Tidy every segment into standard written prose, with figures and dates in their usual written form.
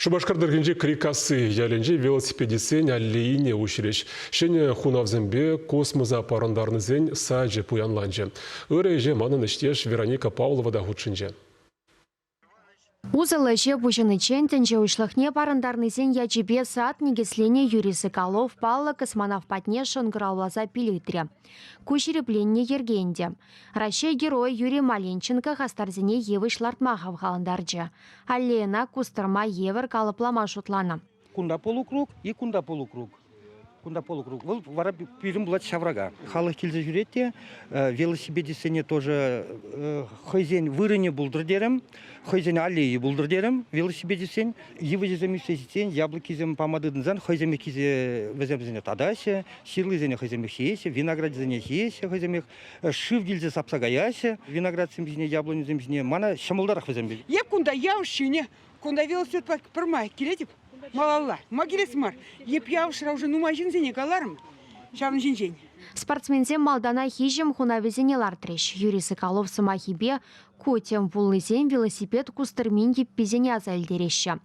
Шупашкар тӑрӑхӗнчи Крикасси ялӗнче велосипедистсен аллейине уҫрӗҫ. Ҫӗнӗ хунавсемпе космоса парӑнтарнисен сачӗ пуянланчӗ. Ырӑ ӗҫе манӑн ӗҫтеш Вероника Павлова та хутшӑнчӗ. Усӑллӑ ӗҫе пуҫӑниччен тӗнче уҫлӑхне парӑнтарнисен ячӗпе сад никӗсленӗ Юрий Соколов паллӑ космонавт патне шӑнкӑравласа пил ыйтрӗ. Ку ҫирӗпленнӗ йӗрке ӗнтӗ. Раҫҫей Геройӗ Юрий Маленченко хастарсене йывӑҫ лартма хавхалантарчӗ. Аллейӑна кустӑрма евӗр калӑплама шутланӑ. Кунта полукруг и кунта полукруг. Кунта полукруг. Вӑл вара пирӗн пулать ҫаврака. Халӑх килсе ҫӳрет те велосипедистсене тоже хӑйсен вырӑнӗ пултӑр терӗм, хӑйсен аллейи пултӑр терӗм велосипедистсен. Йывӑҫӗсем ӳссе ҫитсен, яблокисем пама тытӑнсан хӑйсемех килсе вӗсем вӗсене татаҫҫӗ, ҫырлисене хӑйсемех ҫиеҫҫӗ, виноградӗсене ҫиеҫҫӗ хӑйсемех, шыв килсе сапса каяҫҫӗ виноградсем ҫине, яблонисем ҫине. Мана ҫӑмӑлтарах вӗсемпе. Эп кунта явӑш ҫине Кунта велосипедпа пӗрмай килетӗп малалла. Ма килес мар? Эп Явӑшра уже нумай ҫынсене каларӑм ҫавӑн ҫинчен. Спортсменсем малтанах иҫӗм хунавӗсене лартрӗҫ. Юрий Соколов сӑмахӗпе ку тем пуллисем велосипед кустӑрмин йӗпписене аса илтереҫҫӗ.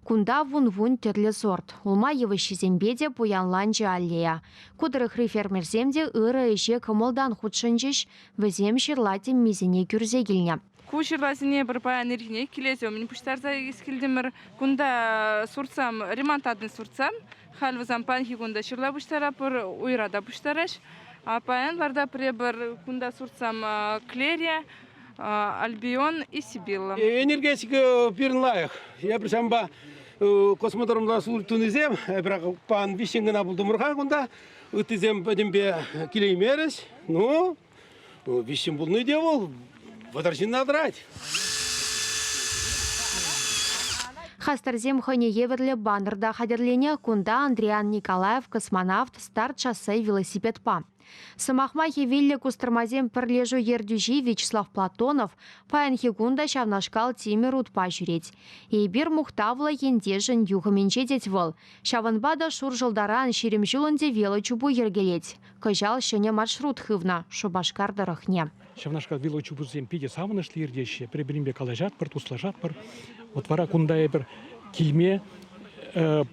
Кунта вун-вун тӗрлӗ сорт. Улма йывӑҫҫисемпе те пуянланчӗ аллея. Ку тӑрӑхри фермерсем те ырӑ ӗҫе кӑмӑлтан хутшӑнчӗҫ, вӗсем ҫырла тӗммисене кӳрсе килнӗ. Ку ҫырласене пӗр паян ирхине килес умӗн пуҫтарса килтӗмӗр. Кунта суртсам, ремонтатный суртсам. Халь вӗсем паянхи кунта ҫырла пуҫтаратпӑр, уйра та пуҫтараҫ. А паян ларта пӗрепӗр кунта суртсам Клерия, Альбион и Сибилла. Энергетика пирӗн лайӑх. Эпир ҫавӑнпа космодромра служба тунисем, эпир пан виҫҫӗн кӑна пултӑмӑр-ха кунта. Ыттисем пӗтӗмпе килеймерӗҫ. Ну, Виҫҫӗн пулни те вӑл 30 ҫынна тӑрать. Хастарсем хӑйне евӗрлӗ баннер та хатӗрленӗ. Кунта Андриан Николаев космонавт старт шоссе велосипедпа. Сӑмах май хӗвеллӗ кустӑрмасем пӗрлешӳ ертӳҫи Вячеслав Платонов паянхи кун та ҫавнашкал тимӗр утпа ҫӳрет. Эпир мухтавлӑ ентешӗн юхӑмӗнче тет вӑл. Ҫавӑнпа та Шуршӑлтаран 20 ҫул ӗнтӗ велочупу йӗркелет. Кӑҫал ҫӗнӗ маршрут хывнӑ Шупашкар тӑрӑхне. Ҫавнашкал велочупусем питӗ савӑнӑҫлӑ иртеҫҫӗ. Пӗр-пӗринпе калаҫатпӑр, туслашатпӑр. Вот вара кунта эпир килме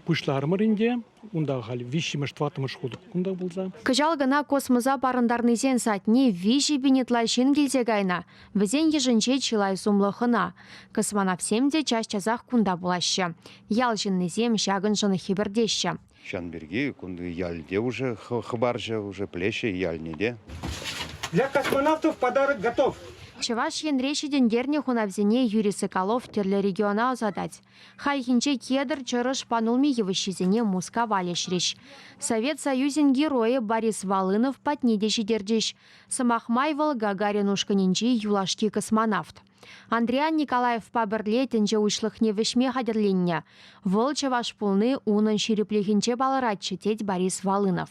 пуҫларӑмӑр ӗнтӗ. Унта халь виҫҫӗмӗш, тӑваттӑмӗш хут кунта пулса. Кӑҫал кӑна космоса парӑнтарнисен садне 3000 ытла ҫын килсе кайнӑ. Вӗсен йышӗнче чылай сумлӑ хӑна. Космонавтсем те час-часах кунта пулаҫҫӗ. Ял ҫыннисем ҫакӑншӑн хӗпӗртеҫҫӗ. Ҫавӑн пирки кунти ялте уже хӑпарчӗ, уже пӗлеҫҫӗ ялне те. Для космонавтов подарок готов. Чӑваш Енре ҫитӗнтернӗ хунавсене Юрий Соколов тӗрлӗ региона ӑсатать. Хальхинче кедр, чӑрӑш, панулми йывӑҫҫисене Мускава леҫрӗҫ. Совет Союзӗн геройӗ Борис Волынов патне те ҫитерчӗҫ. Сӑмах май вӑл Гагарин ушкӑнӗнчи юлашки космонавт. Андриян Николаевпа пӗрле тӗнче уҫлӑхне вӗҫме хатӗрленнӗ. Вӑл чӑваш пулни унӑн ҫирӗплӗхӗнче палӑратчӗ, тет Борис Волынов.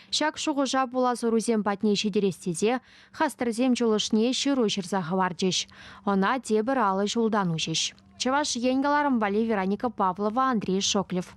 Ҫак шухӑша пулас ӑрусем патне ҫитерес тесе хастарсем чулӑшне ҫыру ҫырса хӑварчӗҫ. Ӑна тепӗр алӑ ҫултан уҫӗҫ. Чӑваш Ен кӑларӑм валли Вероника Павлова, Андрей Шоклев.